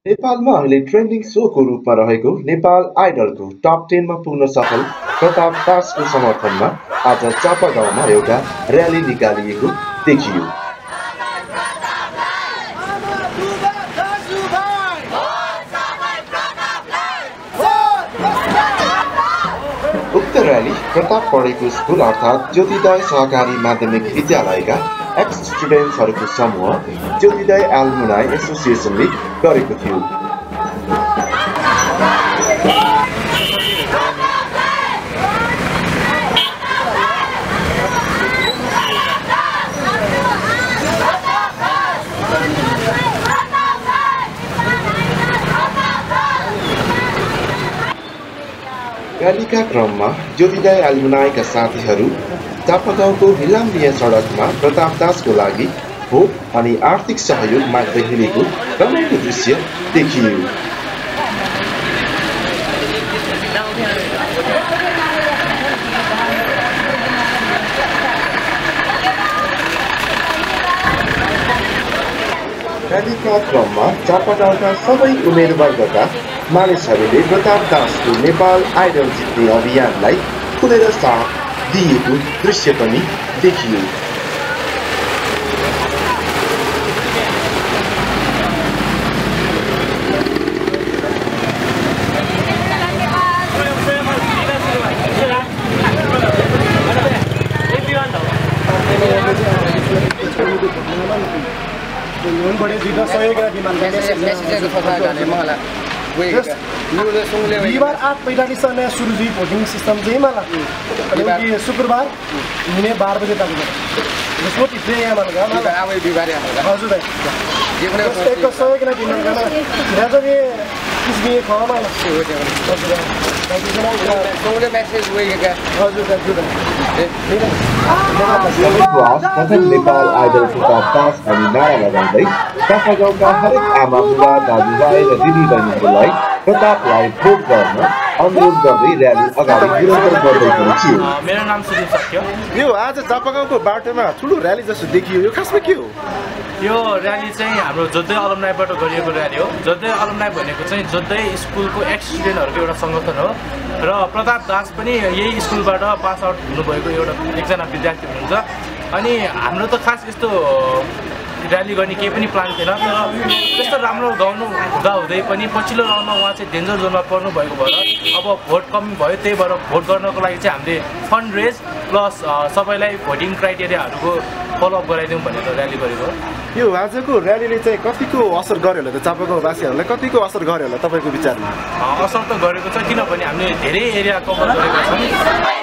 नेपालमा अहिले ट्रेन्डिङ सोको रूपमा रहेको नेपाल आइडलको टप 10 मा पुग्न सफल प्रताप दासको समर्थनमा आज चापागाउँमा एउटा र्याली निकालिएको देखियो। उक्त र्याली प्रताप पढेको स्कुल अर्थात् ज्योतिदय सहकारी माध्यमिक विद्यालयका एक्स स्टुडेन्ट्सहरूको समूह ज्योतिदय एल्मुनाई एसोसिएसनले गरेको थियो। र्यालीका क्रममा ज्योतिदय एल्मुनाईका साथीहरू चापागाउँको हिलाम्बिया सडकमा प्रताप दासको लागि भोट अनि आर्थिक सहयोग माग्दै हिँडेको रमाइलो दृश्य देखियो। र्यालीका क्रममा चापागाउँका सबै उमेर वर्गका मानिसहरूले प्रताप दासको नेपाल आइडल जित्ने अभियानलाई खुलेर साथ दिएको दृश्य पनि देखियो। बिहिबार 8:45 नयाँ सुरु हुई भोटिङ सिस्टम चाहिँ मलाई शुक्रबार हुने 12 बजे तक जसको टिप्ले यहाँ मलाई हजुर एक सहयोग ना दिन करना राजा ये इसमें खाना ना नेपाल आइडल प्रताप दास अनि नारा लगाउँदै चापागाउँका हरेक आमा बुबा दाजुभाइ र दिदीबहिनीहरूलाई प्रतापलाई भोट गर्न अनुरोध गर्दै र्याली अगाडि निरन्तर बढ्दै पनि थियो। मेरो नाम सुदीप सक्यो। यो आज चापागाउँको बाटोमा ठुलो र्याली जस्तो देखियो, यो खासमा के हो? यो र्याली चाहिँ हाम्रो जोद्धै अलमनाईबाट गरिएको र्याली हो। जोद्धै अलमनाई भनेको चाहिँ जोद्धै स्कुलको एक्स स्टुडेन्टहरूको एउटा सङ्गठन हो र प्रताप दास पनि यही स्कुलबाट पास आउट हुनुभएको एकजना विद्यार्थी हुनुहुन्छ। अनि हाम्रो त खास यस्तो र्याली गर्ने केही पनि प्लान थिएन, तर त्यस्तो राम्रो गाउनु हुँदाहुँदै पनि पछिल्लो राउन्डमा उहाँ चाहिँ डेन्जर जोनमा पर्नु भएको भएर अब भोट कमी भयो, त्यही भएर भोट गर्नको लागि चाहिँ हामीले फन्ड रेज प्लस सबैलाई भोटिङ क्राइटेरियाहरूको फलोअप गराइदिउँ भनेर र्याली गरेको। यो आजको र्यालीले चाहिँ कतिको असर गर्यो होला त चापागाउँवासीहरूलाई, कतिको असर गर्यो होला तपाईँको विचारमा? असर त गरेको छ, किनभने हामीले धेरै एरिया कभर गरेका छौँ।